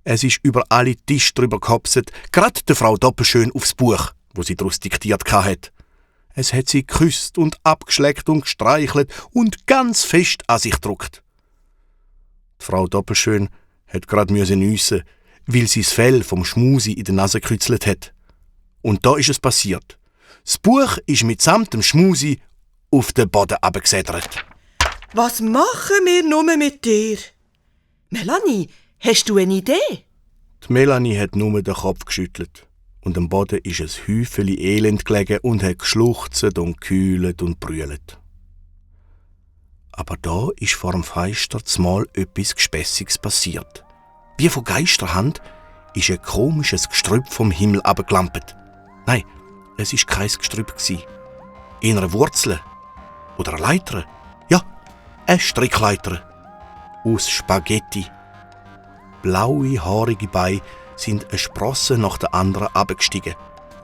Es ist über alle Tische drüber gehopset, grad der Frau Doppelschön aufs Buch, wo sie daraus diktiert hat. Es hat sie geküsst und abgeschleckt und gestreichelt und ganz fest an sich gedruckt. Die Frau Doppelschön hat grad nüssen, weil sie das Fell vom Schmusi in der Nase gekützelt hat. Und da ist es passiert. Das Buch ist mitsamt dem Schmusi auf den Boden abgesedert. Was machen wir nur mit dir? Melanie, hast du eine Idee? Die Melanie hat nur den Kopf geschüttelt. Und am Boden ist ein Häufeli Elend gelegen und hat geschluchzt und gekühlt und brüllt. Aber da ist vor dem Fenster zumal etwas Gespässiges passiert. Wie von Geisterhand ist ein komisches Gestrüpp vom Himmel abgelampet. Nein, es war kein Gestrüpp. Eher eine Wurzel. Oder eine Leiter. Ja, eine Strickleiter. Aus Spaghetti. Blaue, haarige Beine sind eine Sprosse nach der anderen abgestiegen.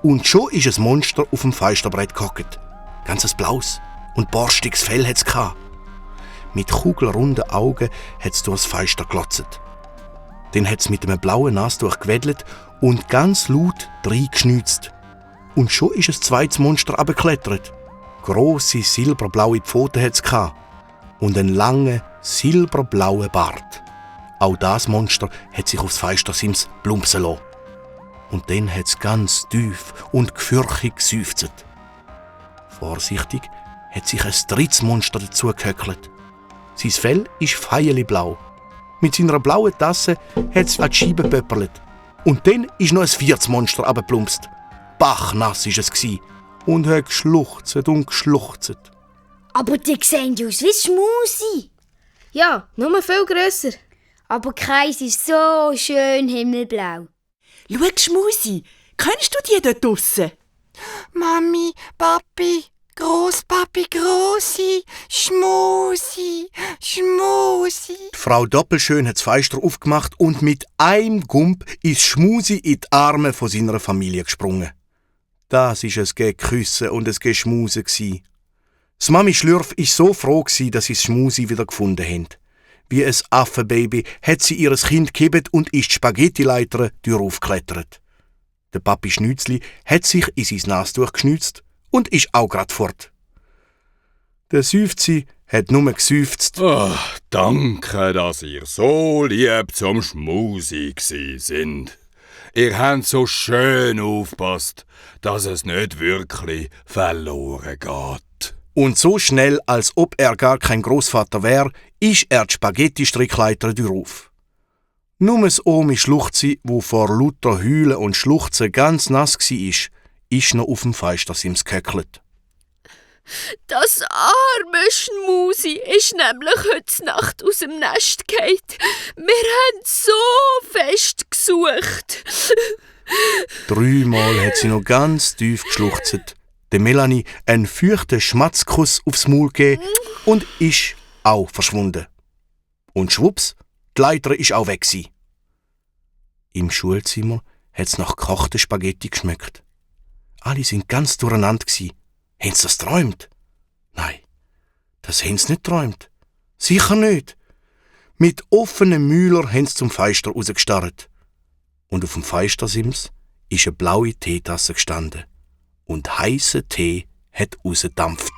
Und schon ist ein Monster auf dem Fensterbrett gehockt. Ganzes blaues und borstiges Fell hat's gehabt. Mit kugelrunden Augen hat's durchs Fenster glotzt. Dann hat's mit einem blauen Nastuch gewedelt und ganz laut reingeschnützt. Und schon ist ein zweites Monster abgeklettert. Grosse silberblaue Pfoten hat's gehabt und einen langen silberblauen Bart. Auch das Monster hat sich aufs Fenstersims plumpsen lassen. Und dann hat es ganz tief und gefürchtig geseufzt. Vorsichtig hat sich ein drittes Monster dazu gehöckelt. Sein Fell ist feierlichblau. Mit seiner blauen Tasse hat es an die Scheibe gepöpperlet. Und dann ist noch ein viertes Monster runtergeplumpst. Bachnass war es und hat geschluchzt und geschluchzt. Aber die sehen aus wie Schmusi. Ja, nur viel grösser. Aber keins ist so schön himmelblau. Schau, Schmusi, kennst du die dort draussen? Mami, Papi, Großpapi, Grossi, Schmusi, Schmusi. Die Frau Doppelschön hat das Fenster aufgemacht und mit einem Gump ist Schmusi in die Arme von seiner Familie gesprungen. Das war ein Geküsse und ein Geschmuse. Das Mami Schlürf war so froh, dass sie das Schmusi wieder gefunden haben. Wie ein Affenbaby hat sie ihr Kind gehebt und ist die Spaghettileiter aufgeklettert. Der Papi Schnützli hat sich in sein Nastuch geschnützt und ist auch grad fort. Der Seufzi hat nur geseufzt. Oh, danke, dass ihr so lieb zum Schmusi gsi sind. Ihr habt so schön aufgepasst, dass es nicht wirklich verloren geht. Und so schnell, als ob er gar kein Großvater wär, ist er die Spaghetti-Strickleiter drauf. Nur das Omi Schluchzi, wo vor lauter Heulen und Schluchzen ganz nass war, ist noch auf dem Fenstersims gehöckelt. Das arme Schmusi ist nämlich heute Nacht aus dem Nest gefallen. Wir haben so fest gesucht. 3-mal hat sie noch ganz tief geschluchzt, der Melanie einen feuchten Schmatzkuss aufs Maul gegeben und ist auch verschwunden. Und schwupps, die Leiter ist auch weg gewesen. Im Schulzimmer hat es nach gekochten Spaghetti geschmeckt. Alle sind ganz durcheinander gewesen. Haben sie das geträumt? Nein, das haben sie nicht geträumt. Sicher nicht. Mit offenen Mühler haben sie zum Fenster rausgestarrt. Und auf dem Fenstersims ist eine blaue Teetasse gestanden. Und heißer Tee hat rausgedampft.